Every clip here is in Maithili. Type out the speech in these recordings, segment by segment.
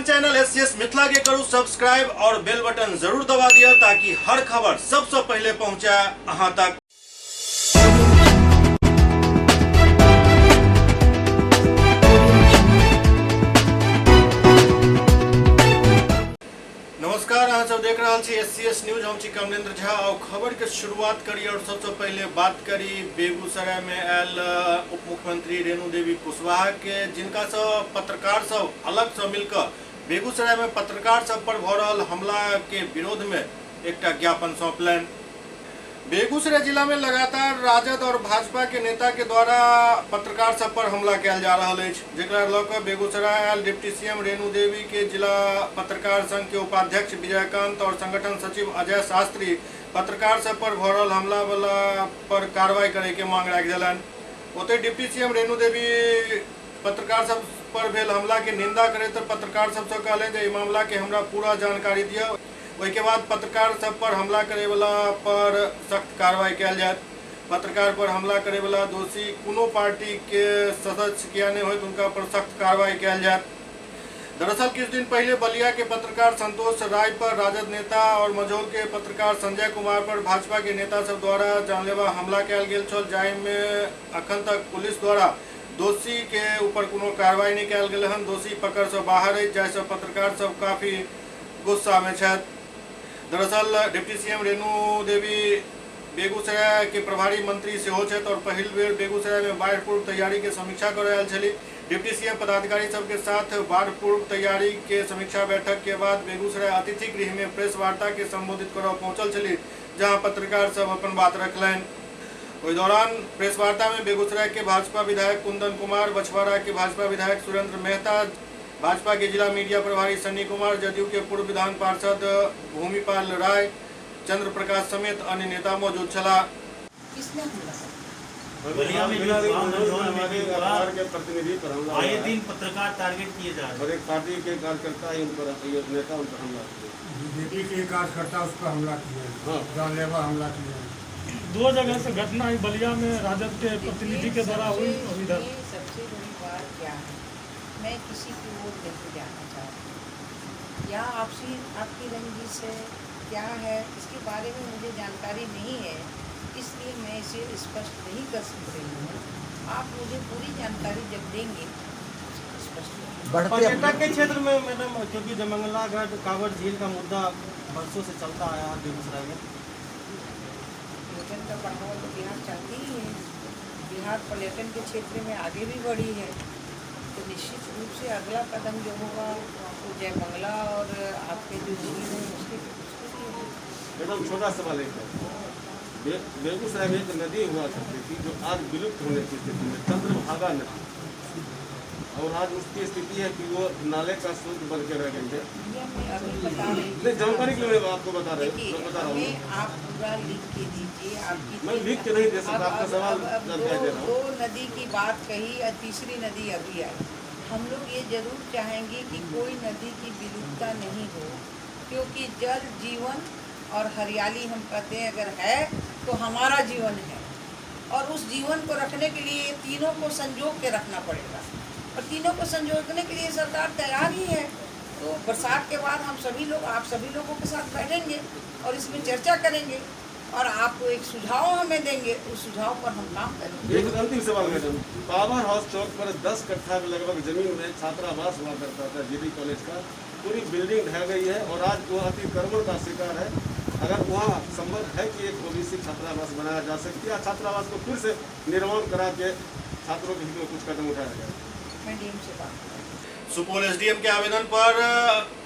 अपन चैनल एससीएस मिथिला के करू सब्सक्राइब और बेल बटन जरूर दबा दिया ताकि हर खबर सबसे पहले पहुंचे अहां तक। नमस्कार, अहाँ सब देख रहल छी एससीएस न्यूज। हम छी कमलेंद्र झा और खबर के शुरुआत करी और सबसे पहले बात करी बेगूसराय में आयल उप मुख्यमंत्री रेणु देवी कुशवाहा के, जिनका से पत्रकार सब अलग से मिलकर बेगूसराय में पत्रकार सब पर भऽ रहल हमला के विरोध में एकटा ज्ञापन सौंपलनि। बेगूसराय जिला में लगातार राजद और भाजपा के नेता के द्वारा पत्रकार सब पर हमला कयल जा रहल अछि, जेकरा लऽ कऽ बेगूसराय आयल डिप्टी सीएम रेणु देवी के जिला पत्रकार संघ के उपाध्यक्ष विजयकांत और संगठन सचिव अजय शास्त्री पत्रकार सब पर भऽ रहल हमला वाला पर कार्रवाई करे के मांग राखि देलनि। ओतहि डिप्टी सीएम रेणु देवी पत्रकार सब पर भेल हमला के निंदा करैत पत्रकार सबसँ कहलनि जे एहि मामला के हमरा पूरा जानकारी दिअ, ओहिके बाद पत्रकार सब पर हमला करे वाला पर सख्त कार्रवाई कयल जायत। पत्रकार पर हमला करे वाला दोषी कोनो पार्टी के सदस्य किया नहीं होत, उनका पर सख्त कार्रवाई कयल जायत। दरअसल किछु दिन पहले बलिया के पत्रकार संतोष राय पर राजद नेता और मझौल के पत्रकार संजय कुमार पर भाजपा के नेता सब द्वारा जानलेवा हमला कयल गेल छल, जाहि में अखन तक पुलिस द्वारा दोषी के ऊपर कोनो कार्रवाई नहीं कयल गेल हन। दोषी पकड़ से बाहर अछि, जाहि से पत्रकार सब काफी गुस्सा में छथि। दरअसल डिप्टी सीएम रेणु देवी बेगूसराय के प्रभारी मंत्री सेहो छथि और पहिल बेर बेगूसराय में बाढ़ि पूर्व तैयारी के समीक्षा करय आयल छली। डिप्टी सीएम पदाधिकारी सबके साथ बाढ़ पूर्व तैयारी के समीक्षा बैठक के बाद बेगूसराय अतिथि गृह में प्रेस वार्ता के संबोधित करय पहुंचल छली, जहां पत्रकार सब अपन बात रखलनि। ओहि दौरान प्रेस वार्ता में बेगूसराय के भाजपा विधायक कुंदन कुमार, बछवाड़ा के भाजपा विधायक सुरेंद्र मेहता, भाजपा के जिला मीडिया प्रभारी सन्नी कुमार, जदयू के पूर्व विधान पार्षद भूमिपाल राय, चंद्र प्रकाश समेत अन्य नेता मौजूद छलाह। किसने हमला किया? बलिया में भी हुआ, मंझौल में भी हुआ। अखबार के प्रतिनिधि पर हमला आए हुआ है। दिन पत्रकार टारगेट किए जा रहे हैं और एक पार्टी के कार्यकर्ता ही उन पर, ये नेता उन पर हमला किए। बीजेपी के कार्यकर्ता उस पर हमला किए, हाँ। जानलेवा हमला किए। दो जगह से घटना हुई, बलिया में राजद के प्रतिनिधि के द्वारा हुई और इधर। सबसे सबसे बड़ी बात क्या है, मैं किसी की ओर नहीं जाना चाहती। या आपसी आपकी रंजिश है क्या है, इसके बारे में मुझे जानकारी नहीं है, इसलिए मैं इसे स्पष्ट नहीं कर सक रही हूँ। आप मुझे पूरी जानकारी जब देंगे स्पष्ट होगा। बढ़ते पर्यटक के क्षेत्र में मैडम, क्योंकि जयमंगला घाट कांवड़ झील का मुद्दा बरसों से चलता आया है बेगूसराय में। पर्यटन का बढ़ावा तो बिहार चाहती ही है। बिहार पर्यटन के क्षेत्र में आगे भी बढ़ी है, तो निश्चित रूप से अगला कदम जो होगा वो जयमंगला और आपके जो झील है उसके उसके लिए होगा। मैडम छोटा सवाल एक है, बेगूसराय में एक नदी हुआ करती थी जो आज विलुप्त होने की स्थिति में, चंद्रभागा नदी, और आज उसकी स्थिति है कि वो नाले का स्रोत बन के रह गई है। ये मैं अभी बता रही हूँ। नहीं, जानकारी के लिए मैं आपको बता रही हूँ, देखिए, मैं बता रहा हूँ। हमें आप पूरा लिख के दीजिए। आपकी मैं लिख के नहीं दे सकता, आपका सवाल जानकारी दे रहा हूँ। दो नदी की बात कही और तीसरी नदी अभी आई। हम लोग ये जरूर चाहेंगे कि कोई नदी की विलुप्तता नहीं हो, क्योंकि जल जीवन और हरियाली हम कहते हैं अगर है तो हमारा जीवन है, और उस जीवन को रखने के लिए तीनों को संजो के रखना पड़ेगा, और तीनों को संजोगने के लिए सरकार तैयार ही है। तो बरसात के बाद हम सभी लोग आप सभी लोगों के साथ बैठेंगे और इसमें चर्चा करेंगे और आपको एक सुझाव हमें देंगे, उस सुझाव पर हम काम करेंगे। एक अंतिम सवाल मैडम, पावर हाउस चौक पर 10 कट्ठा के लगभग जमीन में छात्रावास हुआ करता था जीडी कॉलेज का, पूरी बिल्डिंग ढह गई है और आज वो अतिक्रमण का शिकार है। अगर वहाँ संभव है कि एक ओबीसी छात्रावास बनाया जा सकती है, छात्रावास को फिर से निर्माण करा के छात्रों के हित में कुछ कदम उठाया जाए। मैं डीएम से बात करूँगी। सुपौल एसडीएम के आवेदन पर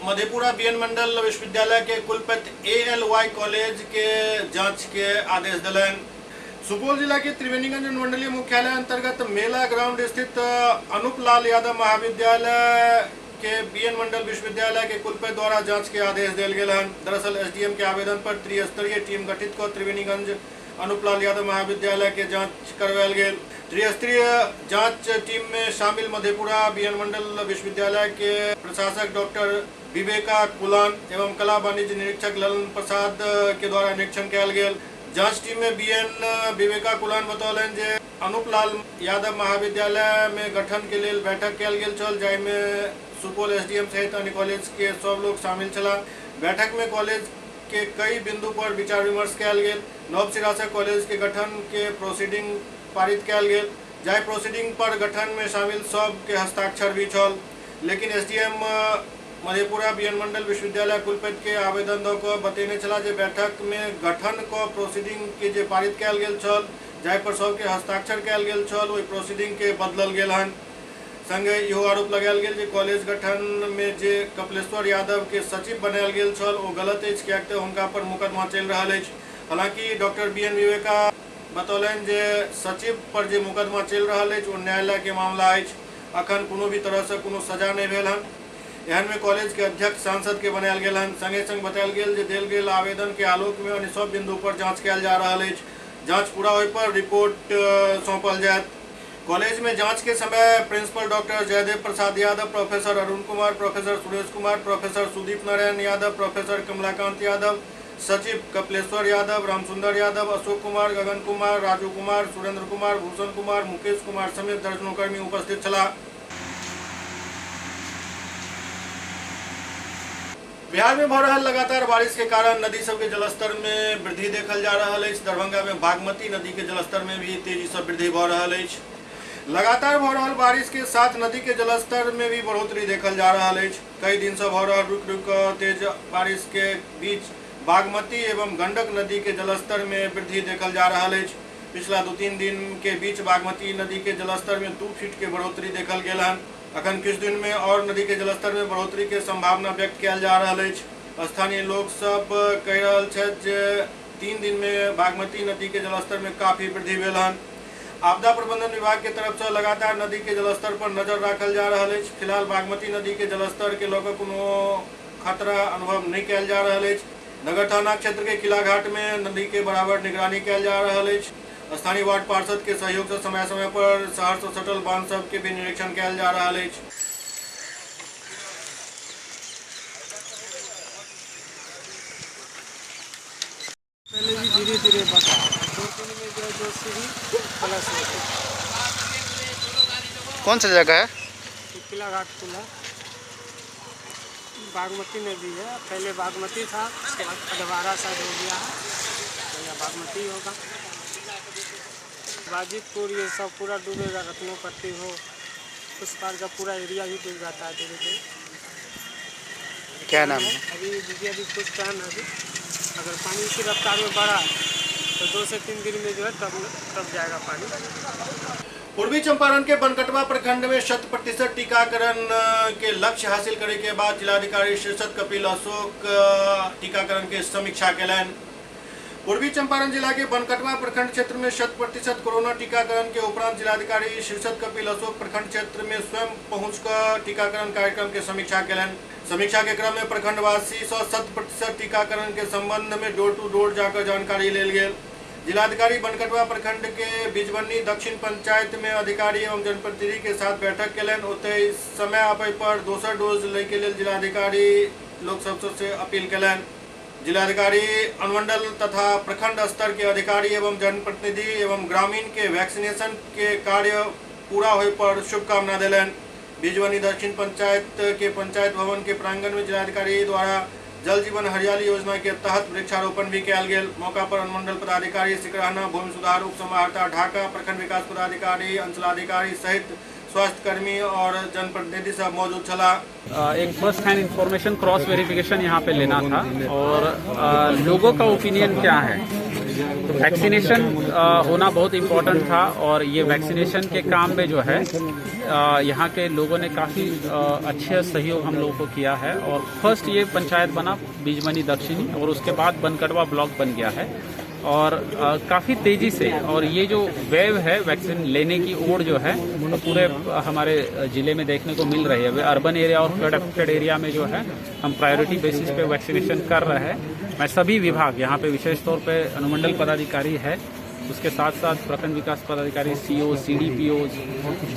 मधेपुरा बीएन मंडल विश्वविद्यालय के कुलपति एएलवाई कॉलेज के जांच के आदेश दिलनि। सुपौल जिला के त्रिवेणीगंज अनुमंडलीय मुख्यालय अंतर्गत मेला ग्राउंड स्थित अनूप लाल यादव महाविद्यालय के बीएन मंडल विश्वविद्यालय के कुलपति द्वारा जांच के आदेश देल गेल हन। दरअसल एसडीएम के आवेदन पर त्रिस्तरीय टीम गठित कर त्रिवेणीगंज अनूप लाल यादव महाविद्यालय के जांच करवायल गेल। त्रिस्तरीय जांच टीम में शामिल मधेपुरा बीएन मंडल विश्वविद्यालय के प्रशासक डॉक्टर विवेका कुलान एवं कला वाणिज्य निरीक्षक ललन प्रसाद के द्वारा निरीक्षण कयल गेल। जांच टीम में बीएन विवेका कुलान बतौलनि जे अनूप लाल यादव महाविद्यालय में गठन के लेल बैठक कयल गेल छल, जाहिमे सुपौल एसडीएम सहित अन्य कॉलेज के सब लोग शामिल छलाह। बैठक में कॉलेज के कई बिंदु पर विचार विमर्श कयल गेल। नव सिरा से कॉलेज के गठन के प्रोसीडिंग पारित कयल गेल, जाहि प्रोसीडिंग पर गठन में शामिल सब के हस्ताक्षर भी छल। लेकिन एसडीएम मधेपुरा बीएन मंडल विश्वविद्यालय कुलपति के आवेदन दऽ कऽ बतेने छलाह जे बैठक में गठन क प्रोसीडिंग के जे पारित कयल गेल छल, जाहि पर सबके हस्ताक्षर कयल गेल छल, ओहि प्रोसीडिंग के बदलल गेल हन। संगे इहो आरोप लगायल गेल जे कॉलेज गठन में जे कपिलेश्वर यादव के सचिव बनायल गेल छल ओ गलत अछि, किएक तऽ हुनका पर मुकदमा चलि रहल अछि। हालांकि डॉक्टर बी एन विवेका बतौलनि जे सचिव पर जे मुकदमा चलि रहल अछि ओ न्यायालय के मामला अछि, अखन कोनो भी तरह से कोनो सजा नहि भेल हन। एहन में कॉलेज के अध्यक्ष सांसद के बनायल गेल हन। संगे संग बतायल गेल जे देल गेल आवेदन के आलोक में अन्य सब बिंदु पर जांच कयल जा रहल अछि। जांच पूरा होय पर रिपोर्ट सौंपल जायत। कॉलेज में जांच के समय principal doctor Jaydev Prasad Yadav, professor Arun Kumar, professor Suresh Kumar, professor Sudeep Narayan Yadav, professor Kamlakant Yadav, सचिव कपिलेश्वर यादव, रामसुंदर यादव, अशोक कुमार, गगन कुमार, राजू कुमार, सुरेंद्र कुमार, भूषण कुमार, मुकेश कुमार समेत दर्जनों कर्मी उपस्थित छलाह। बिहार में भऽ रहल लगातार बारिश के कारण नदी सबके जलस्तर में वृद्धि देखल जा रहल अछि। दरभंगा में बागमती नदी के जलस्तर में भी तेजी से वृद्धि भऽ रहल अछि। लगातार भऽ रहल बारिश के साथ नदी के जलस्तर में भी बढ़ोतरी देखल जा रहल अछि। कई दिन से भऽ रहल रुकि रुकि कऽ तेज बारिश के बीच बागमती एवं गंडक नदी के जलस्तर में वृद्धि देखल जा रहल अछि। पिछला 2-3 दिन के बीच बागमती नदी के जलस्तर में 2 फीट के बढ़ोतरी देखल गेल हन। अखन किछु दिन में और नदी के जलस्तर में बढ़ोतरी के संभावना व्यक्त कयल जा रहल अछि। स्थानीय लोक सब कहि रहल छथि जे 3 दिन में बागमती नदी के जलस्तर में काफी वृद्धि भेल हन। आपदा प्रबंधन विभाग के तरफ से लगातार नदी के जलस्तर पर नजर राखल जा रहल अछि। फिलहाल बागमती नदी के जलस्तर के लऽ कऽ कोनो खतरा अनुभव नहि कयल जा रहल अछि। नगर थाना क्षेत्र के किलाघाट में नदी के बराबर निगरानी कयल जा रहल अछि। स्थानीय वार्ड पार्षद के सहयोग से समय समय पर शहर से सटल बांध सब के भी निरीक्षण कयल जा रहल अछि। पहले भी धीरे धीरे बढ़ा, 2 दिन में जो है 2 सीढ़ी प्लस हो गई। कौन सा जगह है? किलाघाट पुल है, बागमती नदी है। पहले बागमती था, उसके बाद अधवारा शायद हो गया है, तो यह बागमती होगा। बाजीतपुर ये सब पूरा डूबेगा, रत्नोपट्टी हो उस पार का पूरा एरिया ही डूब जाता है धीरे धीरे। क्या नाम है? अभी देखिए, अभी कुछ टाइम है, अभी अगर पानी इसी रफ्तार में बढ़ा तो 2 से 3 दिन में जो है तब जाएगा पानी। पूर्वी चंपारण के बनकटवा प्रखंड में 100% टीकाकरण के लक्ष्य हासिल करे के बाद जिलाधिकारी शीर्षत कपिल अशोक टीकाकरण के समीक्षा केलनि। पूर्वी चंपारण जिला के बनकटवा प्रखंड क्षेत्र में 100% कोरोना टीकाकरण के उपरांत जिलाधिकारी शीर्षत कपिल अशोक प्रखंड क्षेत्र में स्वयं पहुंचकर टीकाकरण कार्यक्रम के समीक्षा केलनि। समीक्षा के क्रम में प्रखंडवासी से 100% टीकाकरण के संबंध में डोर टू डोर जाकर जानकारी लेल गेल। जिलाधिकारी बनकटवा प्रखंड के बिजबन्नी दक्षिण पंचायत में अधिकारी एवं जनप्रतिनिधि के साथ बैठक केलनि। ओतहि समय आबय पर दोसर डोज लै के लेल जिलाधिकारी लोक सब से अपील केलनि। जिलाधिकारी अनुमंडल तथा प्रखंड स्तर के अधिकारी एवं जनप्रतिनिधि एवं ग्रामीण के वैक्सीनेशन के कार्य पूरा होय पर शुभकामना देलनि। बिजबनी दक्षिण पंचायत के पंचायत भवन के प्रांगण में जिलाधिकारी द्वारा जल जीवन हरियाली योजना के तहत वृक्षारोपण भी कयल गेल। मौका पर अनुमंडल पदाधिकारी सिकरहना, भूमि सुधार उप समाहर्ता ढाका, प्रखंड विकास पदाधिकारी, अंचलाधिकारी सहित स्वास्थ्यकर्मी और जनप्रतिनिधि सब मौजूद छलाह। एक first hand information cross verification यहाँ पे लेना था और लोगों का ओपिनियन क्या है, तो वैक्सीनेशन होना बहुत इम्पोर्टेंट था और ये वैक्सीनेशन के काम में जो है यहाँ के लोगों ने काफ़ी अच्छे सहयोग हम लोगों को किया है। और फर्स्ट ये पंचायत बना बीजमनी दक्षिणी और उसके बाद बनकटवा ब्लॉक बन गया है और काफ़ी तेज़ी से, और ये जो वेव है वैक्सीन लेने की ओर जो है तो पूरे हमारे ज़िले में देखने को मिल रही है। अर्बन एरिया और फ्लड अफेक्टेड एरिया में जो है हम प्रायोरिटी बेसिस पे वैक्सीनेशन कर रहे हैं। मैं सभी विभाग यहाँ पे विशेष तौर पे अनुमंडल पदाधिकारी है, उसके साथ साथ प्रखंड विकास पदाधिकारी, सीओ, सीडीपीओ,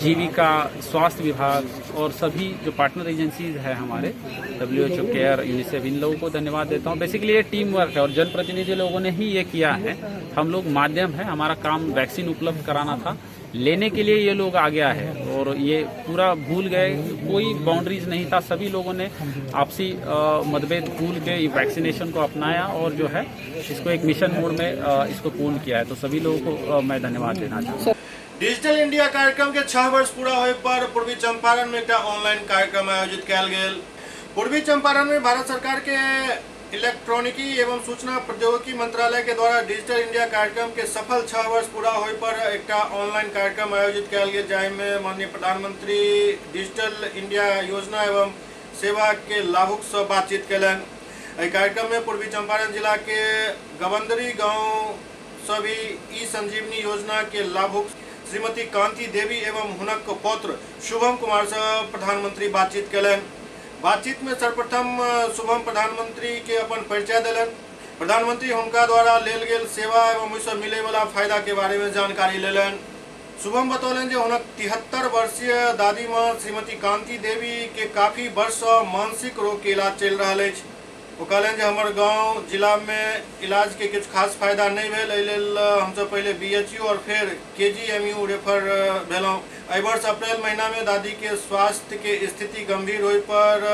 जीविका, स्वास्थ्य विभाग और सभी जो पार्टनर एजेंसीज है हमारे WHO, care, UNICEF, इन लोगों को धन्यवाद देता हूँ। बेसिकली ये टीम वर्क है और जनप्रतिनिधि लोगों ने ही ये किया है। हम लोग माध्यम है, हमारा काम वैक्सीन उपलब्ध कराना था। लेने के लिए ये लोग आ गया है और ये पूरा भूल गए, कोई बाउंड्रीज नहीं था। सभी लोगों ने आपसी मतभेद भूल के ये वैक्सीनेशन को अपनाया और जो है इसको एक मिशन मोड में इसको पूर्ण किया है। तो सभी लोगों को मैं धन्यवाद देना चाहूँगा। डिजिटल इंडिया कार्यक्रम के 6 वर्ष पूरा होय पर पूर्वी चंपारण में एक ऑनलाइन कार्यक्रम आयोजित कयल गेल। पूर्वी चंपारण में भारत सरकार के इलेक्ट्रॉनिकी एवं सूचना प्रौद्योगिकी मंत्रालय के द्वारा डिजिटल इंडिया कार्यक्रम के सफल 6 वर्ष पूरा होय पर एक ऑनलाइन कार्यक्रम आयोजित कयल गेल, जाहिमे माननीय प्रधानमंत्री डिजिटल इंडिया योजना एवं सेवा के लाभुक से बातचीत कयलनि। एहि कार्यक्रम में पूर्वी चंपारण जिला के गवंदरी गांव से भी ई संजीवनी योजना के लाभुक श्रीमती कांति देवी एवं हुनक पौत्र शुभम कुमार से प्रधानमंत्री बातचीत कयलनि। बातचीत में सर्वप्रथम शुभम प्रधानमंत्री के अपन परिचय देलनि। प्रधानमंत्री हुनका द्वारा लेल गेल सेवा एवं ओहिसँ मिले वाला फायदा के बारे में जानकारी लेलनि। शुभम बतौलनि जे हुनक 73 वर्षीय दादी माँ श्रीमती कांति देवी के काफी वर्षसँ मानसिक रोग के इलाज चलि रहल अछि। ओ कहलनि जे हमर गांव जिला में इलाज के किछु खास फायदा नहीं भेल, एहि लेल हमसब पहिले BHU और फिर KGMU refer भेलहुँ। एहि वर्ष अप्रैल महीना में दादी के स्वास्थ्य के स्थिति गंभीर होय पर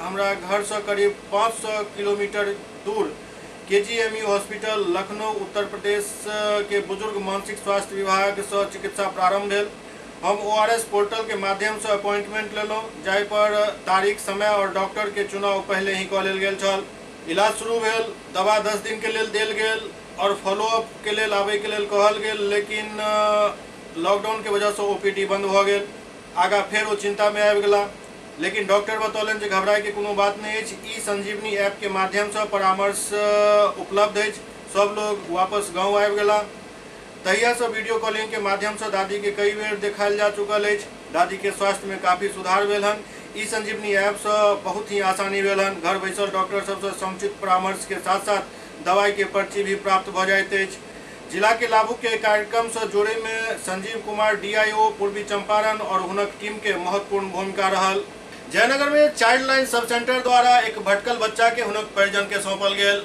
हमरा घर से करीब 500 किलोमीटर दूर KGMU hospital Lucknow Uttar Pradesh के बुजुर्ग मानसिक स्वास्थ्य विभाग से चिकित्सा प्रारंभ भेल। हम ORS portal के माध्यम से अपॉइंटमेंट लेलहुँ, जाहि पर तारीख, समय और डॉक्टर के चुनाव पहले ही कऽ लेल गेल छल। इलाज शुरू भेल, दवा 10 दिन के लेल देल गेल और फॉलोअप के लेल आबै के लेल कहल गेल, लेकिन लॉकडाउन के वजह से OPD बंद भऽ गेल। आगाँ फेर ओ चिंता में आबि गेला, लेकिन डॉक्टर बतौलनि जे घबराए के कोनो बात नहीं अछि। ई संजीवनी ऐप के माध्यम से परामर्श उपलब्ध अछि। सब लोग वापस गाँव आबि गेला। तहिया से वीडियो कॉलिंग के माध्यम से दादी के कई बेर देखायल जा चुकल अछि। दादी के स्वास्थ्य में काफ़ी सुधार भेल हन। ई संजीवनी ऐप से बहुत ही आसानी भेल हन। घर बैसल डॉक्टर सबसे समुचित परामर्श के साथ साथ दवाई के पर्ची भी प्राप्त भऽ जाइत अछि। जिला के लाभुक के कार्यक्रम से जोड़े में संजीव कुमार DIO पूर्वी चंपारण और हुनक टीम के महत्वपूर्ण भूमिका रहल। जयनगर में चाइल्ड लाइन सब सेंटर द्वारा एक भटकल बच्चा के हुनक परिजन के सौंपल गेल।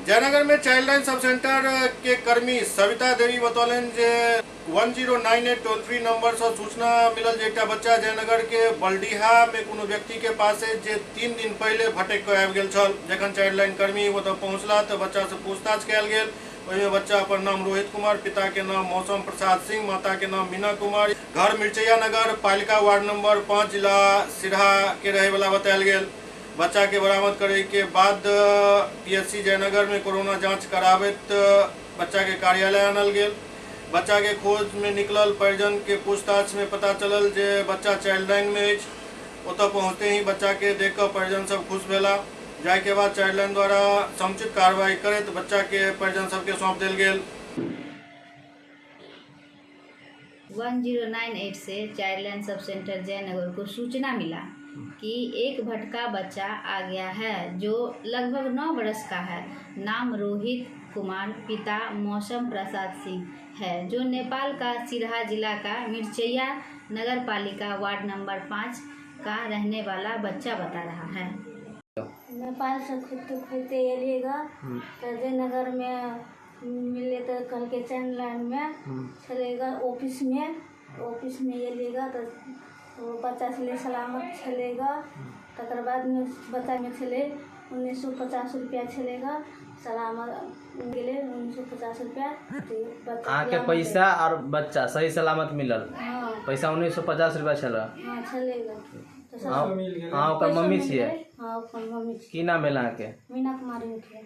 जयनगर में चाइल्ड लाइन सब सेंटर के कर्मी सविता देवी बतौलनि जे 1098 टोल फ्री नंबर से सूचना मिलल जे एकटा बच्चा जयनगर के बल्डीहा में कोनो व्यक्ति के पास जे 3 दिन पहले भटक के आबि गेल छल। जखन चाइल्ड लाइन कर्मी ओतऽ पहुँचला तऽ बच्चा से पूछताछ कयल गेल। ओहिमे बच्चा अपन नाम रोहित कुमार, पिता के नाम मौसम प्रसाद सिंह, माता के नाम मीना कुमार, घर मिर्चैया नगर पालिका वार्ड नंबर 5 जिला सिरहा के रहे वाला बतायल गेल। बच्चा के बरामद करे के बाद PHC Jaynagar में कोरोना जांच कराबैत बच्चा के कार्यालय आनल गेल। बच्चा के खोज में निकलल परिजन के पूछताछ में पता चलल जे बच्चा चाइल्ड लाइन में अछि। ओतऽ पहुँचते ही बच्चा के देख कऽ परिजन सब खुश भेला। जाय के बाद चाइल्ड लाइन द्वारा समुचित कार्रवाई करैत बच्चा के परिजन सबके सौंप देल गेल। 1098 से child line sub centre Jainagar को सूचना मिला कि एक भटका बच्चा आ गया है जो लगभग 9 वर्ष का है। नाम रोहित कुमार, पिता मौसम प्रसाद सिंह है, जो नेपाल का सिरहा जिला का मिर्चैया नगर पालिका वार्ड नंबर 5 का रहने वाला बच्चा बता रहा है। नेपाल से खोजते खोजते एलिएगा तो जयनगर में मिले तो कल के चाइल्ड लाइन में चलेगा ऑफिस में, ऑफिस में एलिएगा तो वो बच्चा छलै सलामत छलेगा। तकर बाद में बच्चा में छलै 1950 रुपया छलेगा, सलामत गेलै 1950 रुपया। अहाँके पैसा और बच्चा सही सलामत मिलल? हाँ। पैसा 1950 रुपया छलै? हाँ छलेगा। अहाँ ओकर मम्मी छियै? हाँ ओकर मम्मी छियै। की नाम भेल अहाँके? मीना कुमारी मुखिया।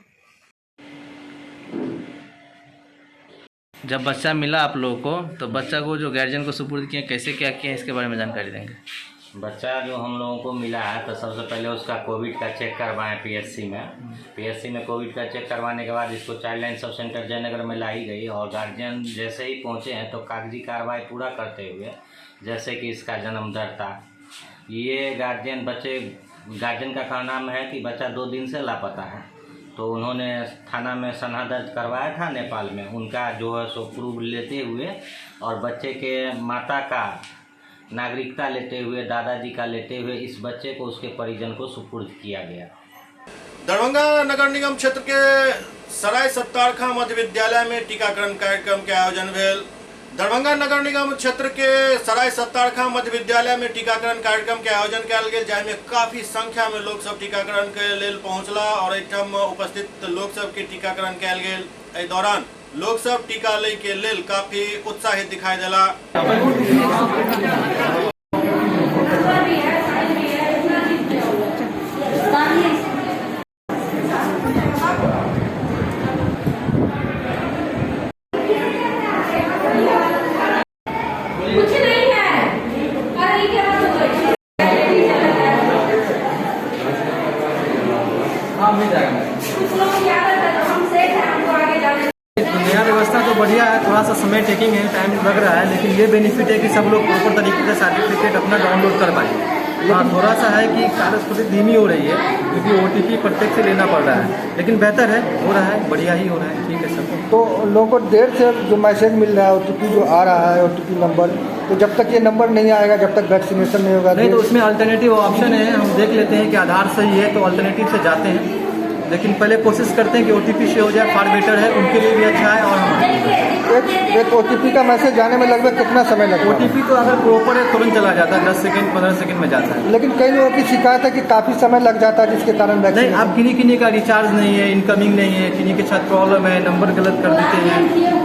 जब बच्चा मिला आप लोगों को तो बच्चा को जो गार्जियन को सुपुर्द किया, कैसे क्या किया, इसके बारे में जानकारी देंगे। बच्चा जो हम लोगों को मिला है तो सबसे पहले उसका कोविड का चेक करवाएं PHC में। PHC में कोविड का चेक करवाने के बाद इसको child line sub centre Jaynagar में लाई गई और गार्जियन जैसे ही पहुंचे हैं तो कागजी कार्रवाई पूरा करते हुए, जैसे कि इसका जन्म दर्ता, ये गार्जियन बच्चे गार्जियन का कहना है कि बच्चा 2 दिन से लापता है, तो उन्होंने थाना में सनहा दर्ज करवाया था नेपाल में। उनका जो है सो प्रूफ लेते हुए और बच्चे के माता का नागरिकता लेते हुए, दादाजी का लेते हुए इस बच्चे को उसके परिजन को सुपुर्द किया गया। दरभंगा नगर निगम क्षेत्र के सराय सत्तारखा मध्य विद्यालय में टीकाकरण कार्यक्रम के आयोजन भेल। दरभंगा नगर निगम क्षेत्र के सराय सत्तारखा मध्य विद्यालय में टीकाकरण कार्यक्रम के आयोजन कयल गेल, जाहिमे काफी संख्या में लोग सब टीकाकरण के लेल पहुंचला और एहिठाम उपस्थित लोग सब के टीकाकरण कयल गेल। एहि दौरान लोग सब टीका लै के लेल काफी उत्साहित दिखाई देला। कुछ नहीं है। अरे ये क्या बात हो गई? हाँ मिल जाएगा। कुछ लोग की आदत है तो हम सेठ हैं, हमको आगे जाने। नया व्यवस्था तो बढ़िया है, थोड़ा सा समय टेकिंग है, टाइम लग रहा है, लेकिन ये बेनिफिट है कि सब लोग प्रॉपर तरीके से सर्टिफिकेट अपना डाउनलोड कर पाए। हाँ, थोड़ा सा है कि कागज थोड़ी धीमी हो रही है क्योंकि ओटीपी प्रत्येक से लेना पड़ रहा है, लेकिन बेहतर है, हो रहा है, बढ़िया ही हो रहा है, ठीक है सब। तो लोगों को देर से जो मैसेज मिल रहा है, ओटीपी जो आ रहा है, ओटीपी नंबर, तो जब तक ये नंबर नहीं आएगा, जब तक वैक्सीनेशन नहीं होगा। नहीं तो उसमें अल्टरनेटिव ऑप्शन है, हम देख लेते हैं कि आधार सही है तो अल्टरनेटिव से जाते हैं, लेकिन पहले कोशिश करते हैं कि ओटीपी से हो जाए, फार बेटर है, उनके लिए भी अच्छा है। और हमारे एक ओटीपी का मैसेज जाने में लगभग कितना समय लगता है? ओटीपी तो अगर प्रॉपर है तुरंत चला जाता है, 10 सेकंड 15 सेकंड में जाता है। लेकिन कई लोगों की शिकायत है कि काफ़ी समय लग जाता है, जिसके कारण नहीं, अब किन्हीं किन्हीं का रिचार्ज नहीं है, इनकमिंग नहीं है, किन्हीं के साथ प्रॉब्लम है, नंबर गलत कर देते हैं,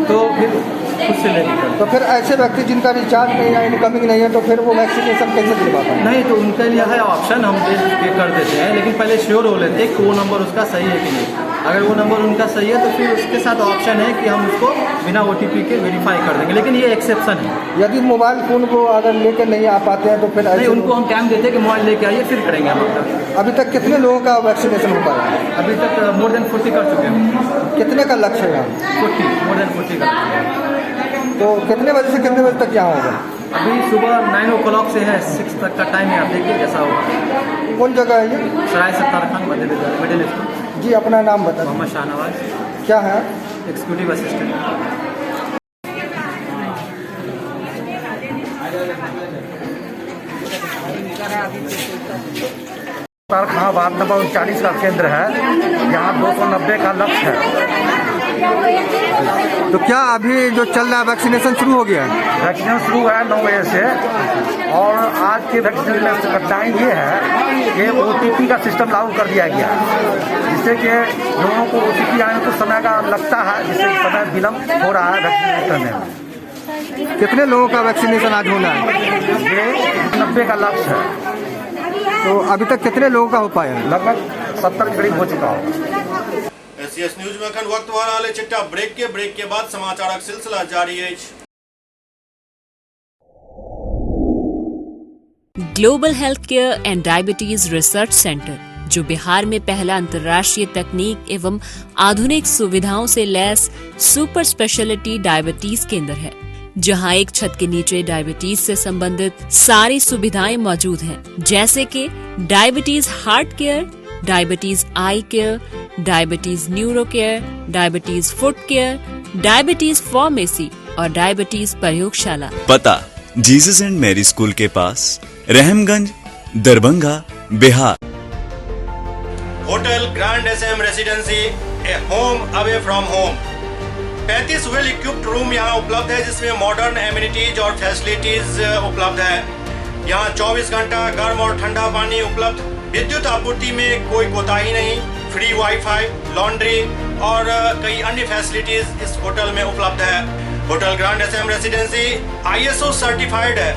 तो फिर खुद से लेके करते। तो फिर ऐसे व्यक्ति जिनका रिचार्ज नहीं है, इनकमिंग नहीं है, तो फिर वो वैक्सीनेशन कैसे दिलवा पाएंगे? नहीं तो उनके लिए है ऑप्शन, हम दे कर देते हैं, लेकिन पहले श्योर हो लेते हैं कि वो नंबर उसका सही है कि नहीं। अगर वो नंबर उनका सही है तो फिर उसके साथ ऑप्शन है कि हम उसको बिना ओटीपी के वेरीफाई कर देंगे, लेकिन ये एक्सेप्शन है। यदि मोबाइल फ़ोन को अगर लेकर नहीं आ पाते हैं तो फिर नहीं, उनको हम टाइम देते हैं कि मोबाइल लेके आइए, फिर करेंगे हम आपका। अभी तक कितने लोगों का वैक्सीनेशन हो पाया? अभी तक मोर देन 40 कर चुके हैं। कितने का लक्ष्य है यहाँ? 40, मोर देन 40 का। तो कितने बजे से कितने बजे तक यहाँ होगा? अभी सुबह 9 o'clock से है, 6 तक का टाइम है, आप देखिए जैसा होगा। कौन जगह है ये? सराय सत्तार खान मध्य विद्यालय मिडिल स्कूल। जी, अपना नाम बता। मोहम्मद शाहनवाज। क्या है? Executive assistant. Khan ward number 39 का केंद्र है, यहाँ 290 का लक्ष्य है। तो क्या अभी जो चल रहा है वैक्सीनेशन शुरू हो गया है? वैक्सीनेशन शुरू है 9 बजे से, और आज के वैक्सीनेशन में कठिनाई ये है कि ओटीपी का सिस्टम लागू कर दिया गया, जिससे कि लोगों को ओटीपी आने में कुछ समय का लगता है, जिससे समय विलम्ब हो रहा है वैक्सीनेशन करने में। कितने लोगों का वैक्सीनेशन आज होना है? ये 90 का लक्ष्य है। तो अभी तक कितने लोगों का हो पाया है? लगभग 70 के करीब हो चुका होगा। एससीएस न्यूज में अखन वक्त भऽ रहल अछि एकटा ब्रेक के बाद समाचारक सिलसिला जारी अछि। Global health care and diabetes research centre, जो बिहार में पहला अंतर्राष्ट्रीय तकनीक एवं आधुनिक सुविधाओं से लैस सुपर स्पेशलिटी डायबिटीज केंद्र है, जहां एक छत के नीचे डायबिटीज से संबंधित सारी सुविधाएं मौजूद हैं, जैसे कि diabetes heart care, diabetes eye care, diabetes neuro care, diabetes foot care, diabetes pharmacy और डायबिटीज प्रयोगशाला। पता जीसस एंड मैरी स्कूल के पास, Rahamganj, Darbhanga, Bihar. Hotel grand SM residency, a home away from home. 35 well equipped room यहाँ उपलब्ध है, जिसमें मॉडर्न एमिनिटीज और फैसिलिटीज उपलब्ध है। यहाँ 24 घंटा गर्म और ठंडा पानी उपलब्ध, विद्युत आपूर्ति में कोई कोताही नहीं, फ्री वाईफाई, लॉन्ड्री और कई अन्य फैसिलिटीज इस होटल में उपलब्ध है। Hotel grand SM residency ISO certified है।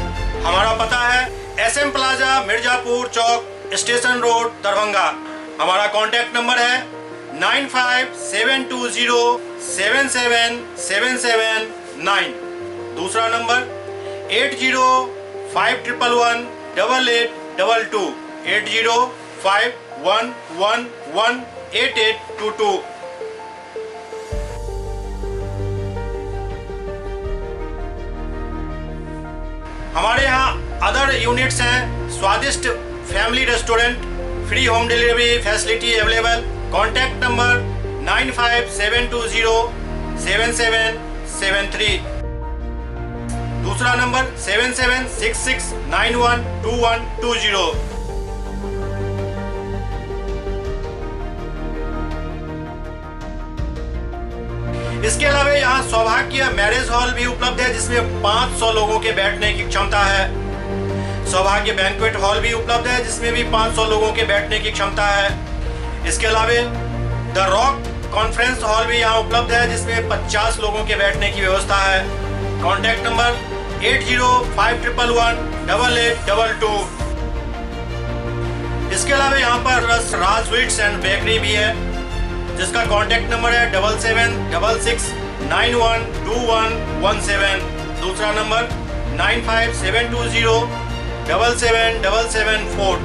हमारा पता है SM plaza, Mirzapur Chowk, station road, Darbhanga. हमारा कॉन्टैक्ट नंबर है 9572077779। दूसरा नंबर 8051118822, 8051118822। हमारे यहाँ अदर यूनिट्स हैं, स्वादिष्ट family restaurant, free home delivery facility available. Contact number 9572077773। दूसरा नंबर 7766912120। इसके अलावा यहाँ सौभाग्य मैरिज हॉल भी उपलब्ध है, जिसमें 500 लोगों के बैठने की क्षमता है। सौभाग्य बैंक्वेट हॉल भी उपलब्ध है, जिसमें भी 500 लोगों के बैठने की क्षमता है। इसके अलावा the rock conference hall भी यहाँ उपलब्ध है, जिसमें 50 लोगों के बैठने की व्यवस्था है। Contact number 805111 8822। इसके अलावा यहाँ पर राज स्वीट्स एंड बेकरी भी है, जिसका कॉन्टैक्ट नंबर है 7766 912117। दूसरा नंबर 95720 77774।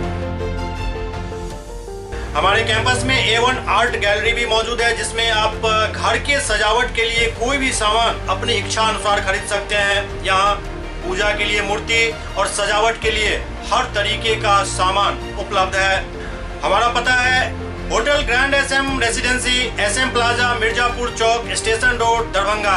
हमारे कैंपस में A1 art gallery भी मौजूद है, जिसमें आप घर के सजावट के लिए कोई भी सामान अपनी इच्छा अनुसार खरीद सकते हैं। यहाँ पूजा के लिए मूर्ति और सजावट के लिए हर तरीके का सामान उपलब्ध है। हमारा पता है hotel grand SM residency, SM plaza, Mirzapur Chowk, station road, Darbhanga.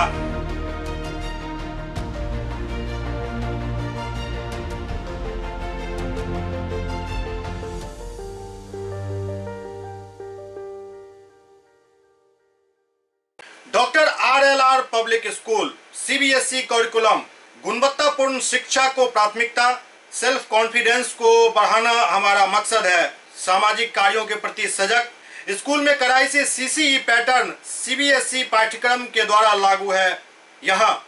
Doctor RLR public school, CBSE curriculum, गुणवत्तापूर्ण शिक्षा को प्राथमिकता, सेल्फ कॉन्फिडेंस को बढ़ाना हमारा मकसद है। सामाजिक कार्यों के प्रति सजग, स्कूल में कड़ाई से सीसीई पैटर्न सीबीएसई पाठ्यक्रम के द्वारा लागू है। यहाँ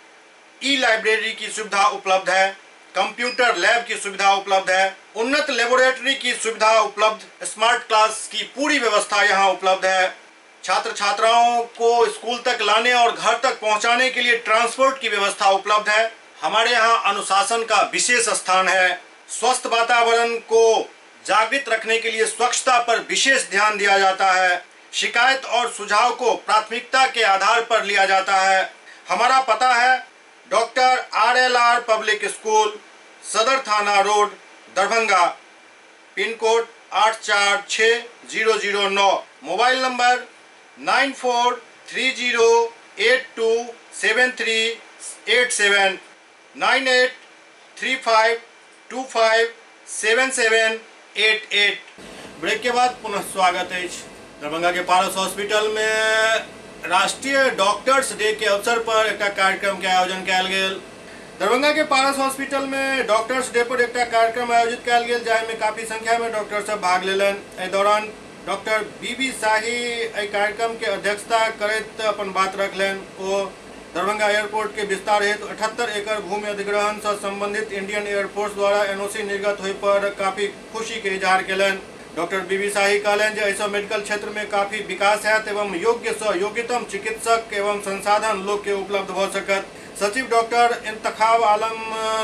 ई लाइब्रेरी की सुविधा उपलब्ध है, कंप्यूटर लैब की सुविधा उपलब्ध है, उन्नत लेबोरेटरी की सुविधा उपलब्ध, स्मार्ट क्लास की पूरी व्यवस्था यहाँ उपलब्ध है। छात्र छात्राओं को स्कूल तक लाने और घर तक पहुंचाने के लिए ट्रांसपोर्ट की व्यवस्था उपलब्ध है। हमारे यहाँ अनुशासन का विशेष स्थान है। स्वस्थ वातावरण को जागृत रखने के लिए स्वच्छता पर विशेष ध्यान दिया जाता है। शिकायत और सुझाव को प्राथमिकता के आधार पर लिया जाता है। हमारा पता है डॉक्टर RLR public school, सदर थाना road, Darbhanga, pin code 846009, mobile number 9430827387, 9835257788। Break के बाद पुनः स्वागत है। दरभंगा के पारस हॉस्पिटल में राष्ट्रीय डॉक्टर्स डे के अवसर पर एक कार्यक्रम के आयोजन कयल गेल। दरभंगा के पारस हॉस्पिटल में डॉक्टर्स डे पर एक कार्यक्रम आयोजित कयल गेल, जाहिमे काफी संख्या में डॉक्टर सब भाग लेलनि। एहि दौरान डॉक्टर बीबी शाही एहि कार्यक्रम के अध्यक्षता करैत अपन बात रखलनि। ओ दरभंगा एयरपोर्ट के विस्तार हेतु 78 एकड़ भूमि अधिग्रहण से संबंधित इंडियन एयरफोर्स द्वारा एनओसी निर्गत होय पर काफी खुशी के इजहार केलनि। डॉक्टर बीबी शाही कहलनि जे एहिसँ मेडिकल क्षेत्र में काफी विकास हैत एवं योग्य से योग्यतम चिकित्सक एवं संसाधन लोक के उपलब्ध भऽ सकत। सचिव डॉक्टर इंतखाब आलम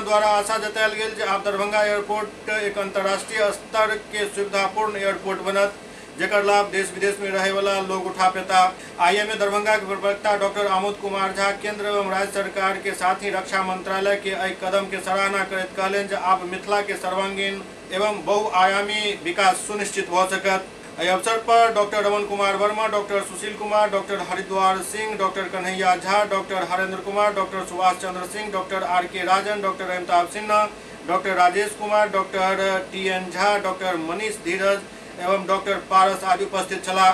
द्वारा आशा जतायल गेल जे आब दरभंगा एयरपोर्ट एक अंतर्राष्ट्रीय स्तर के सुविधापूर्ण एयरपोर्ट बनत, जेकर लाभ देश विदेश में रहे वाला लोग उठा पेता। आईएमए दरभंगा के प्रवक्ता डॉक्टर आमोद कुमार झा केंद्र एवं राज्य सरकार के साथ ही रक्षा मंत्रालय के एहि कदम के सराहना करैत कहलनि जे आब मिथिला के सर्वांगीण एवं बहुआयामी विकास सुनिश्चित भऽ सकत। एहि अवसर पर doctor Raman Kumar Verma, doctor Sushil Kumar, doctor Haridwar Singh, doctor Kanhaiya Jha, doctor Harendra Kumar, doctor Subhash Chandra Singh, doctor R K Rajan, doctor Amitabh Sinha, doctor Rajesh Kumar, doctor TN Jha, doctor Manish Dheeraj एवं डॉक्टर पारस आदि उपस्थित छलाह।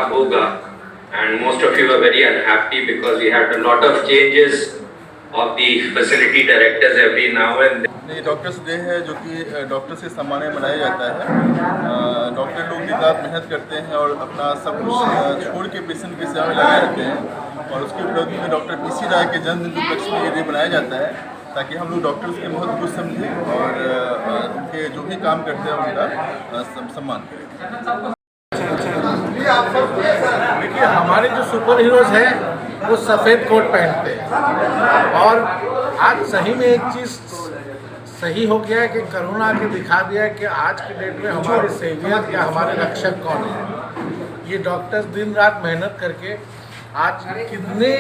होगा and most of you are very unhappy because we had a lot of changes of the facility directors every now and then. ये डॉक्टर्स डे है जो कि डॉक्टर्स के सम्मान में मनाया जाता है। डॉक्टर लोग दिन रात मेहनत करते हैं और अपना सब कुछ छोड़ के पेशेंट की सेवा में लगे रहते हैं और उसकी उपलब्धि में डॉक्टर पीसी राय के जन्मदिन के उपलक्ष्य में ये डे मनाया जाता है ताकि हम लोग डॉक्टर्स के बहुत कुछ समझें और उनके जो भी काम करते हैं उनका सम्मान करें। देखिए, हमारे जो सुपर हीरोज़ हैं वो सफ़ेद कोट पहनते हैं और आज सही में एक चीज़ सही हो गया है कि कोरोना के दिखा दिया कि आज के डेट में हमारे सेवियर या हमारे रक्षक कौन है। ये डॉक्टर्स दिन रात मेहनत करके आज कितने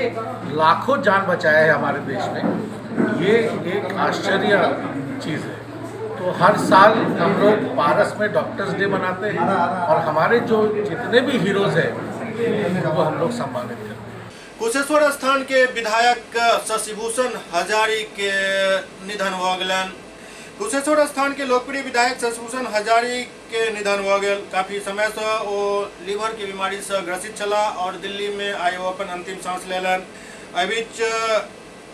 लाखों जान बचाए हैं हमारे देश में, ये एक आश्चर्य चीज़ है। तो हर साल हम लोग पारस में डॉक्टर्स डे मनाते हैं और हमारे जो जितने भी हीरोज़ हैं उनको हम लोग सम्मानित करते हैं। कुशेश्वर स्थान के विधायक शशिभूषण हजारी के निधन हो गेलनि। कुशेश्वर स्थान के लोकप्रिय विधायक शशिभूषण हजारी के निधन भऽ गेल। काफी समय से ओ लीवर के बीमारी से ग्रसित छलाह और दिल्ली में आइ ओ अपन अंतिम सांस लेलनि। एहि बीच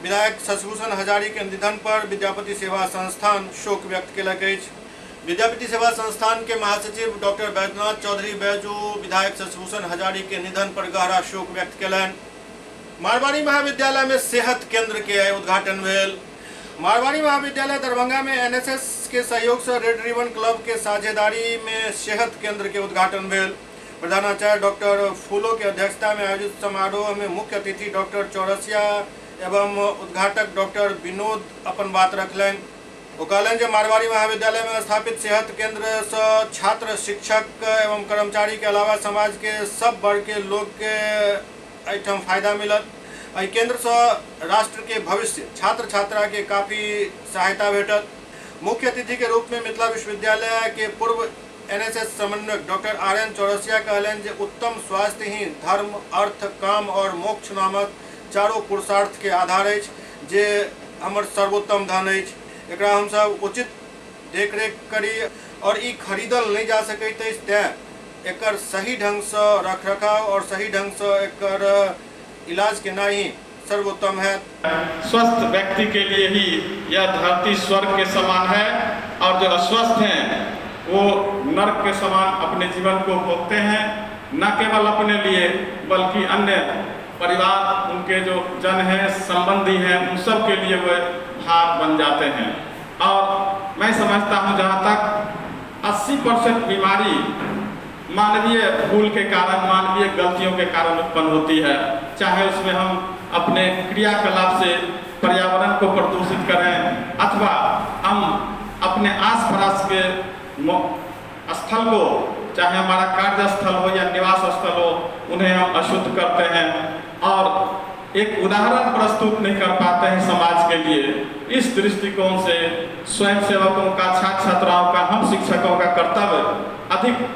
विधायक शशिभूषण हजारी के निधन पर विद्यापति सेवा संस्थान शोक व्यक्त केलक अछि। विद्यापति सेवा संस्थान के महासचिव डॉक्टर बैद्यनाथ चौधरी बैजू विधायक शशिभूषण हजारी के निधन पर गहरा शोक व्यक्त केलनि। मारवाड़ी महाविद्यालय में सेहत केंद्र के आइ उद्घाटन भेल। मारवाड़ी महाविद्यालय दरभंगा में एनएसएस के सहयोग से रेड रिबन क्लब के साझेदारी में सेहत केंद्र के उद्घाटन भेल। प्रधानाचार्य डॉक्टर फूलो के अध्यक्षता में आयोजित समारोह में मुख्य अतिथि डॉक्टर चौरसिया एवं उद्घाटक डॉक्टर विनोद अपन बात रखलनि। ओ कहलनि जे मारवाड़ी महाविद्यालय में स्थापित सेहत केंद्र से छात्र, शिक्षक एवं कर्मचारी के अलावा समाज के सब वर्ग के लोग के एहिठाम फायदा मिलत। एहि केंद्र से राष्ट्र के भविष्य छात्र छात्रा के काफी सहायता भेटत। मुख्य अतिथि के रूप में मिथिला विश्वविद्यालय के पूर्व एनएसएस समन्वयक डॉक्टर आर.एन. चौरसिया कहलनि जे उत्तम स्वास्थ्य ही धर्म, अर्थ, काम और मोक्ष नामक चारों पुरुषार्थ के आधार अछि, जे हमर सर्वोत्तम धन अछि। एकरा हमसब उचित देखरेख करी और ई खरीदल नहीं जा सकैत अछि, तें एकर सही ढंग से रखरखाव और सही ढंग से एकर इलाज केनाइ ही सर्वोत्तम है। स्वस्थ व्यक्ति के लिए ही यह धरती स्वर्ग के समान है और जो अस्वस्थ हैं वो नर्क के समान अपने जीवन को भोगते हैं, न केवल अपने लिए बल्कि अन्य परिवार, उनके जो जन हैं, संबंधी हैं, उन सब के लिए वह भार बन जाते हैं। और मैं समझता हूँ जहाँ तक 80% बीमारी मानवीय भूल के कारण, मानवीय गलतियों के कारण उत्पन्न होती है, चाहे उसमें हम अपने क्रियाकलाप से पर्यावरण को प्रदूषित करें अथवा हम अपने आस पास के स्थल को, चाहे हमारा कार्यस्थल हो या निवास स्थल हो, उन्हें हम अशुद्ध करते हैं और एक उदाहरण प्रस्तुत नहीं कर पाते हैं समाज के लिए। इस दृष्टिकोण से स्वयंसेवकों का, छात्र छात्राओं का, हम शिक्षकों का कर्तव्य अधिक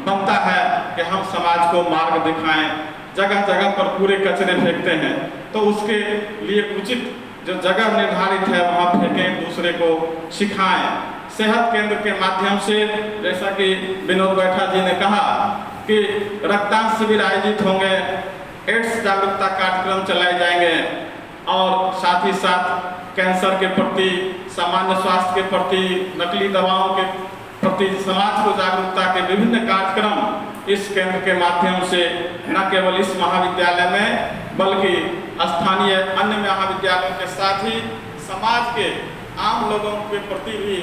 बनता है कि हम समाज को मार्ग दिखाएं। जगह जगह पर कूड़े कचरे फेंकते हैं तो उसके लिए उचित जो जगह निर्धारित है वहाँ फेंकें, दूसरे को सिखाएं। सेहत केंद्र के माध्यम से, जैसा कि विनोद बैठा जी ने कहा कि रक्तदान शिविर आयोजित होंगे, एड्स जागरूकता कार्यक्रम चलाए जाएंगे और साथ ही साथ कैंसर के प्रति, सामान्य स्वास्थ्य के प्रति, नकली दवाओं के प्रति समाज को जागरूकता के विभिन्न कार्यक्रम इस केंद्र के माध्यम से न केवल इस महाविद्यालय में बल्कि स्थानीय अन्य महाविद्यालयों के साथ ही समाज के आम लोगों के प्रति भी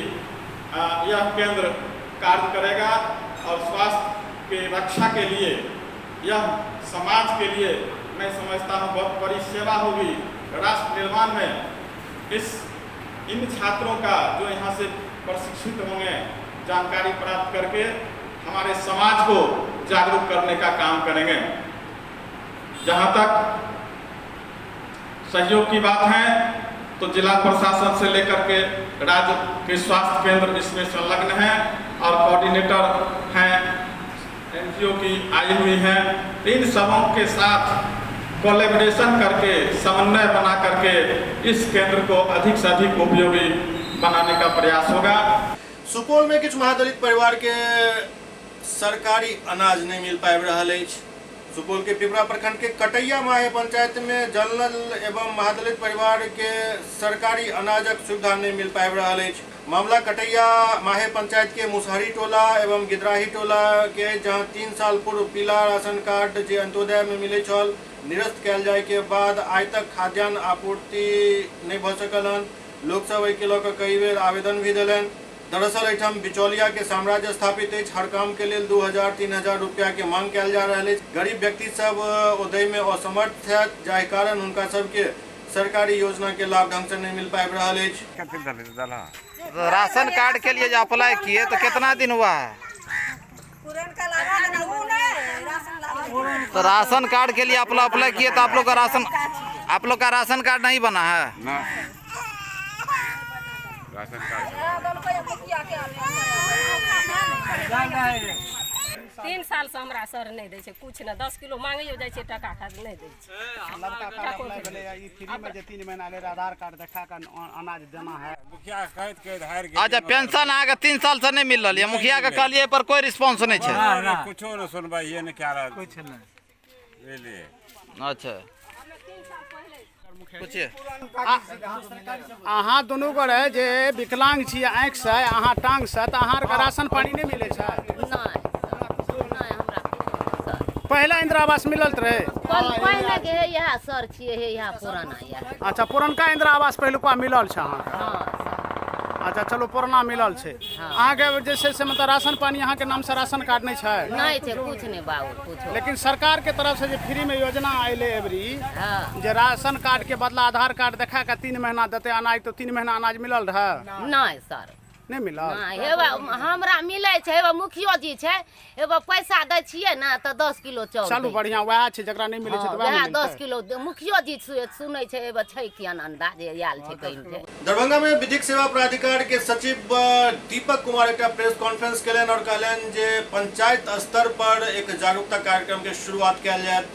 यह केंद्र कार्य करेगा और स्वास्थ्य के रक्षा के लिए, यह समाज के लिए मैं समझता हूँ बहुत बड़ी सेवा होगी। राष्ट्र निर्माण में इस इन छात्रों का जो यहाँ से प्रशिक्षित होंगे, जानकारी प्राप्त करके हमारे समाज को जागरूक करने का काम करेंगे। जहाँ तक सहयोग की बात है तो जिला प्रशासन से लेकर के राज्य के स्वास्थ्य केंद्र इसमें संलग्न हैं और कोऑर्डिनेटर हैं, एनजीओ की आई हुई हैं। इन सबों के साथ कोलैबोरेशन करके, समन्वय बना करके इस केंद्र को अधिक से अधिक उपयोगी बनाने का प्रयास होगा। सुपौल में किछु महादलित परिवार के सरकारी अनाज नहीं मिल पाबि रहल अछि। सुपौल के पिपरा प्रखंड के कटैया माहे पंचायत में जनरल एवं महादलित परिवार के सरकारी अनाजक सुविधा नहीं मिल पाबि रहल अछि। मामला कटैया माहे पंचायत के मुसहरी टोला एवं गिदराही टोला के, जहां 3 साल पूर्व पीला राशन कार्ड जे अंत्योदय में मिले छल निरस्त कयल जाय के बाद आइ तक खाद्यान्न आपूर्ति नहीं भऽ सकल हन। लोक सब एहिके लऽ कऽ कई बेर आवेदन भी देलनि। दरअसल एहिठाम बिचौलिया के साम्राज्य स्थापित अछि। हर काम के लेल 2000-3000 रुपया के मांग कयल जा रहल अछि। गरीब व्यक्ति सब ओदय में असमर्थ छथि, जाहि कारण हुनका सबके सरकारी योजना के लाभ ढंग से नहीं मिल पाबि रहल अछि। राशन कार्ड के लिए जो अप्लाई किए तो कितना दिन हुआ है? तो राशन कार्ड के लिए आप लोग अप्लाई किए तो आप लोग का राशन कार्ड नहीं बना है? राशन कार्ड 3 साल से हमरा सर नहि दै छै कुछ नहि। 10 किलो मांगैयो जाइ छै टका खातिर नहि दै छै। लड़का कार्ड अप्लाई भेलै, ई फ्री में जे 3 महीना ले आधार कार्ड देखा के अनाज देना है। मुखिया कहैत कहैत हारि गेल। अच्छा, पेंशन अहाँके 3 साल से नहि मिल रहल यऽ, मुखिया के कहलियै पर कोई रिस्पॉन्स नहि छै। कुछो नहि सुनवाइए नहि कए रहल, कुछ नहि बुझलियै। अच्छा, अहाँ दुनू गोरे जे विकलांग छी आँखिसँ, अहाँ टांगसँ, तऽ अहाँके राशन पानी नहि मिलै छै? पहला इंदिरा आवास मिलल रहे? पहले के है यहाँ सर छियै, हे यहाँ पुराना। अच्छा, पुरनका इंदिरा आवास पहिलुका मिलल छै अहाँके? अच्छा, चलू पुराना मिलल छै अहाँके। जे छै से मतलब राशन पानी अहाँके नामसँ राशन कार्ड नहि छै? नहि छै, कुछ नहि बाबू, कुछ। लेकिन सरकार के तरफ से जे फ्री में योजना अयलै एबरी, जे राशन कार्ड के बदला आधार कार्ड देखा के 3 महीना देते अनाज, तो 3 महीना अनाज मिलल रहे? नहि सर, नहि मिलल। हेबा हमरा मिलै छै, हेबा मुखियो जी छै, हेबा पैसा दै छियै ने तऽ 10 किलो चाउर। चलू बढ़िया, वएह छै जकरा नहि मिलै छै तऽ वएह 10 किलो मुखियो जी सुनै छै, हेबा छै कि अंदाज आयल छै कहीं छै। दरभंगा में विधिक सेवा प्राधिकार के सचिव दीपक कुमार एक प्रेस कॉन्फ्रेंस केलनि और कहलनि जे पंचायत स्तर पर एक जागरूकता कार्यक्रम के शुरुआत कयल जायत।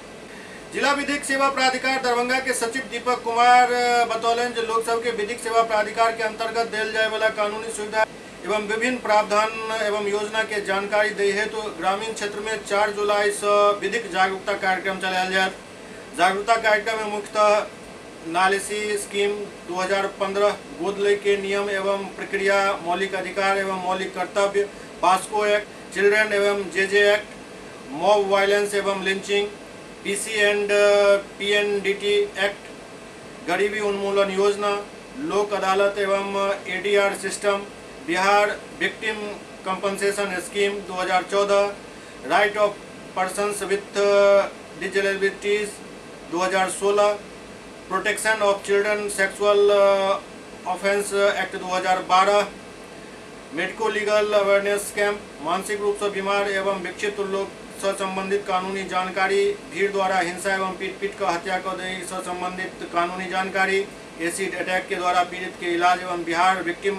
जिला विधिक सेवा प्राधिकार दरभंगा के सचिव दीपक कुमार बतौलनि जे लोक सबके विधिक सेवा प्राधिकार के अंतर्गत देल जाय वाला कानूनी सुविधा एवं विभिन्न प्रावधान एवं योजना के जानकारी दै हेतु ग्रामीण क्षेत्र में 4 जुलाई से विधिक जागरूकता कार्यक्रम चलायल जायत। जागरूकता कार्यक्रम में मुख्यतः नालिसी स्कीम 2015, गोद लै के नियम एवं प्रक्रिया, मौलिक अधिकार एवं मौलिक कर्तव्य, पास्को एक्ट, चिल्ड्रन एवं जेजे एक्ट, मॉब वायलेंस एवं lynching, PC and PNDT act, गरीबी उन्मूलन योजना, लोक अदालत एवं ADR system, Bihar victim compensation scheme 2014, right of persons with disabilities 2016, protection of children sexual offence act 2012, medico legal awareness camp, मानसिक रूप से बीमार एवं विक्षिप्त लोग से संबंधित कानूनी जानकारी, भीड़ द्वारा हिंसा एवं पीट पीट कर हत्या कर दै से संबंधित कानूनी जानकारी, एसिड अटैक के द्वारा पीड़ित के इलाज एवं बिहार विक्टिम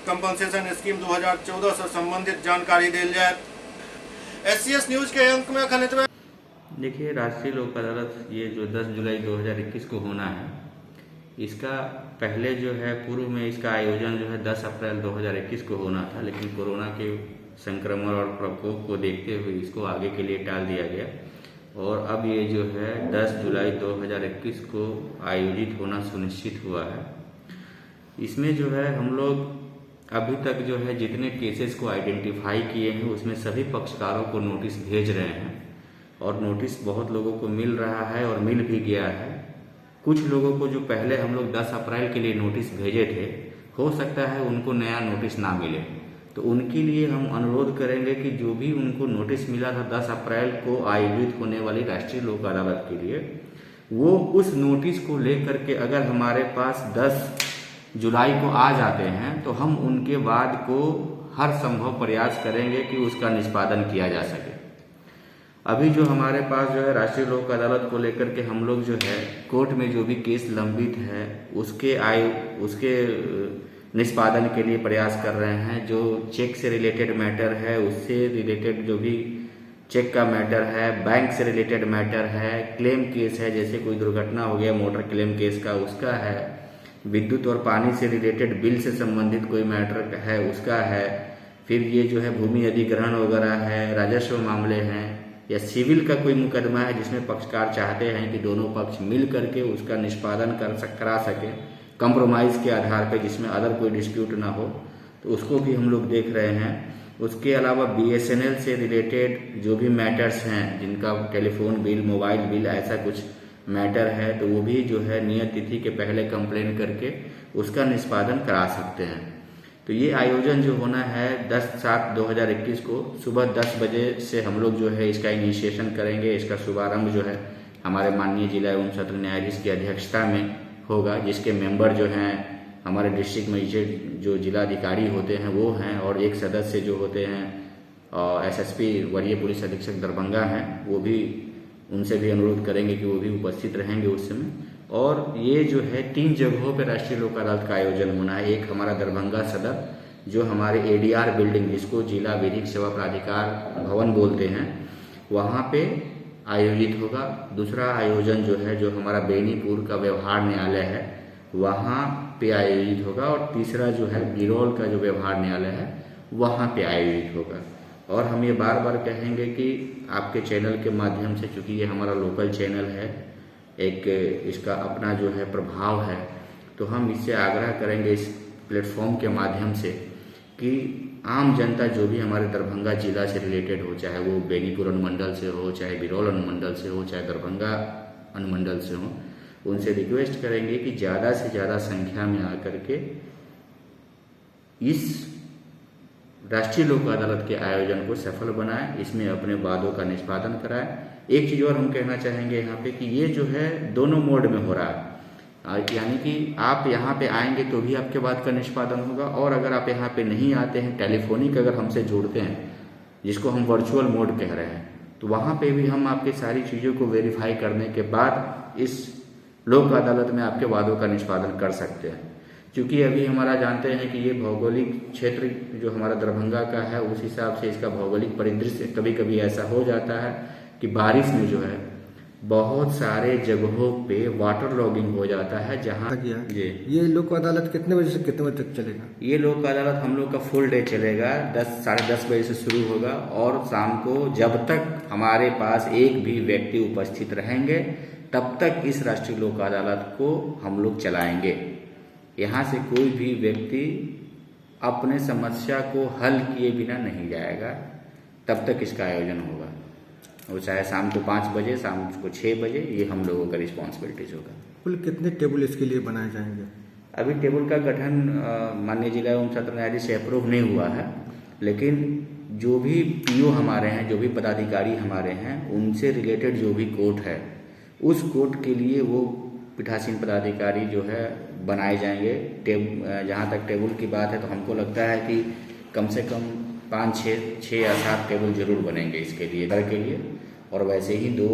कंपनसेशन स्कीम 2014 से संबंधित जानकारी दिल जाए। एससीएस न्यूज के अंक में अखन एतबे। देखिए, राष्ट्रीय लोक अदालत ये जो 10 जुलाई 2021 को होना है, इसका पहले जो है पूर्व में इसका आयोजन जो है 10 अप्रैल 2021 को होना था, लेकिन कोरोना के संक्रमण और प्रकोप को देखते हुए इसको आगे के लिए टाल दिया गया और अब ये जो है 10 जुलाई 2021 को आयोजित होना सुनिश्चित हुआ है। इसमें जो है हम लोग अभी तक जो है जितने केसेस को आइडेंटिफाई किए हैं उसमें सभी पक्षकारों को नोटिस भेज रहे हैं और नोटिस बहुत लोगों को मिल रहा है और मिल भी गया है। कुछ लोगों को जो पहले हम लोग 10 अप्रैल के लिए नोटिस भेजे थे, हो सकता है उनको नया नोटिस ना मिले, तो उनके लिए हम अनुरोध करेंगे कि जो भी उनको नोटिस मिला था 10 अप्रैल को आयोजित होने वाली राष्ट्रीय लोक अदालत के लिए, वो उस नोटिस को लेकर के अगर हमारे पास 10 जुलाई को आ जाते हैं तो हम उनके बाद को हर संभव प्रयास करेंगे कि उसका निष्पादन किया जा सके। अभी जो हमारे पास जो है राष्ट्रीय लोक अदालत को लेकर के हम लोग जो है कोर्ट में जो भी केस लंबित है उसके उसके निष्पादन के लिए प्रयास कर रहे हैं। जो चेक से रिलेटेड मैटर है उससे रिलेटेड जो भी चेक का मैटर है, बैंक से रिलेटेड मैटर है, क्लेम केस है, जैसे कोई दुर्घटना हो गया मोटर क्लेम केस का उसका है, विद्युत और पानी से रिलेटेड बिल से संबंधित कोई मैटर है उसका है, फिर ये जो है भूमि अधिग्रहण वगैरह है, राजस्व मामले हैं या सिविल का कोई मुकदमा है जिसमें पक्षकार चाहते हैं कि दोनों पक्ष मिल करके उसका निष्पादन करा सकें कंप्रोमाइज़ के आधार पर, जिसमें अदर कोई डिस्प्यूट ना हो, तो उसको भी हम लोग देख रहे हैं। उसके अलावा बीएसएनएल से रिलेटेड जो भी मैटर्स हैं, जिनका टेलीफोन बिल, मोबाइल बिल ऐसा कुछ मैटर है, तो वो भी जो है नियत तिथि के पहले कंप्लेन करके उसका निष्पादन करा सकते हैं। तो ये आयोजन जो होना है 10/7/2021 को सुबह 10 बजे से हम लोग जो है इसका इनिशिएशन करेंगे। इसका शुभारंभ जो है हमारे माननीय जिला एवं सत्र न्यायाधीश की अध्यक्षता में होगा, जिसके मेंबर जो हैं हमारे डिस्ट्रिक्ट मजिस्ट्रेट जो जिलाधिकारी होते हैं वो हैं, और एक सदस्य जो होते हैं एसएसपी वरीय पुलिस अधीक्षक दरभंगा हैं, वो भी, उनसे भी अनुरोध करेंगे कि वो भी उपस्थित रहेंगे उस समय। और ये जो है 3 जगहों पर राष्ट्रीय लोक अदालत का आयोजन होना है, एक हमारा दरभंगा सदर, जो हमारे एडीआर बिल्डिंग, जिसको जिला विधिक सेवा प्राधिकार भवन बोलते हैं, वहाँ पे आयोजित होगा। दूसरा आयोजन जो है, जो हमारा बेनीपुर का व्यवहार न्यायालय है, वहाँ पे आयोजित होगा। और तीसरा जो है बिरौल का जो व्यवहार न्यायालय है, वहाँ पे आयोजित होगा। और हम ये बार बार कहेंगे कि आपके चैनल के माध्यम से, चूँकि ये हमारा लोकल चैनल है, एक इसका अपना जो है प्रभाव है, तो हम इससे आग्रह करेंगे इस प्लेटफॉर्म के माध्यम से कि आम जनता जो भी हमारे दरभंगा जिला से रिलेटेड हो, चाहे वो बेनीपुर अनुमंडल से हो, चाहे बिरौल अनुमंडल से हो, चाहे दरभंगा अनुमंडल से हो, उनसे रिक्वेस्ट करेंगे कि ज़्यादा से ज़्यादा संख्या में आकर के इस राष्ट्रीय लोक अदालत के आयोजन को सफल बनाएं, इसमें अपने वादों का निष्पादन कराएं। एक चीज़ और हम कहना चाहेंगे यहाँ पे कि ये जो है दोनों मोड में हो रहा है, यानी कि आप यहाँ पे आएंगे तो भी आपके बात का निष्पादन होगा, और अगर आप यहाँ पे नहीं आते हैं, टेलीफोनिक अगर हमसे जुड़ते हैं, जिसको हम वर्चुअल मोड कह रहे हैं, तो वहाँ पे भी हम आपकी सारी चीज़ों को वेरीफाई करने के बाद इस लोक अदालत में आपके वादों का निष्पादन कर सकते हैं। क्योंकि अभी हमारा जानते हैं कि ये भौगोलिक क्षेत्र जो हमारा दरभंगा का है, उस हिसाब से इसका भौगोलिक परिदृश्य कभी कभी ऐसा हो जाता है कि बारिश में जो है बहुत सारे जगहों पे वाटर लॉगिंग हो जाता है, जहां जी ये लोक अदालत कितने बजे से कितने बजे तक चलेगा? ये लोक अदालत हम लोग का फुल डे चलेगा, 10:30 बजे से शुरू होगा और शाम को जब तक हमारे पास एक भी व्यक्ति उपस्थित रहेंगे तब तक इस राष्ट्रीय लोक अदालत को हम लोग चलाएंगे। यहाँ से कोई भी व्यक्ति अपने समस्या को हल किए बिना नहीं जाएगा, तब तक इसका आयोजन होगा। वो चाहे शाम को 5 बजे, शाम को 6 बजे, ये हम लोगों का रिस्पॉन्सिबिलिटीज होगा। कुल कितने टेबल इसके लिए बनाए जाएंगे? अभी टेबल का गठन माननीय जिला एवं सत्र न्यायाधीश से अप्रूव नहीं हुआ है, लेकिन जो भी पीओ हमारे हैं, जो भी पदाधिकारी हमारे हैं, उनसे रिलेटेड जो भी कोर्ट है, उस कोर्ट के लिए वो पीठासीन पदाधिकारी जो है बनाए जाएंगे। जहाँ तक टेबल की बात है तो हमको लगता है कि कम से कम 5, 6 या 7 टेबल जरूर बनेंगे इसके लिए, घर के लिए, और वैसे ही 2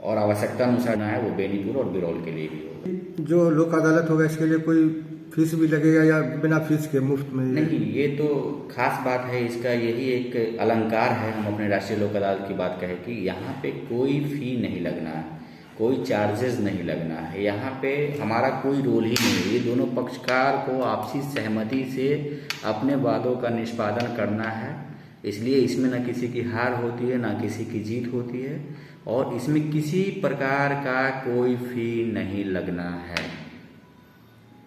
और आवश्यकता अनुसार है वो बेनीपुर और बिरौल के लिए भी होगा। जो लोक अदालत होगा इसके लिए कोई फीस भी लगेगा या बिना फीस के मुफ्त में? नहीं, ये तो खास बात है इसका, यही एक अलंकार है। हम अपने राष्ट्रीय लोक अदालत की बात कहें कि यहाँ पे कोई फी नहीं लगना है, कोई चार्जेस नहीं लगना है, यहाँ पे हमारा कोई रोल ही नहीं है। ये दोनों पक्षकार को आपसी सहमति से अपने वादों का निष्पादन करना है, इसलिए इसमें न किसी की हार होती है ना किसी की जीत होती है, और इसमें किसी प्रकार का कोई फी नहीं लगना है।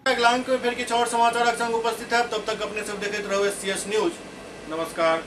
अगला अंक में फिर किछु और समाचारक संग उपस्थित है, तब तक अपने सब देखते रहो एससीएस न्यूज। नमस्कार।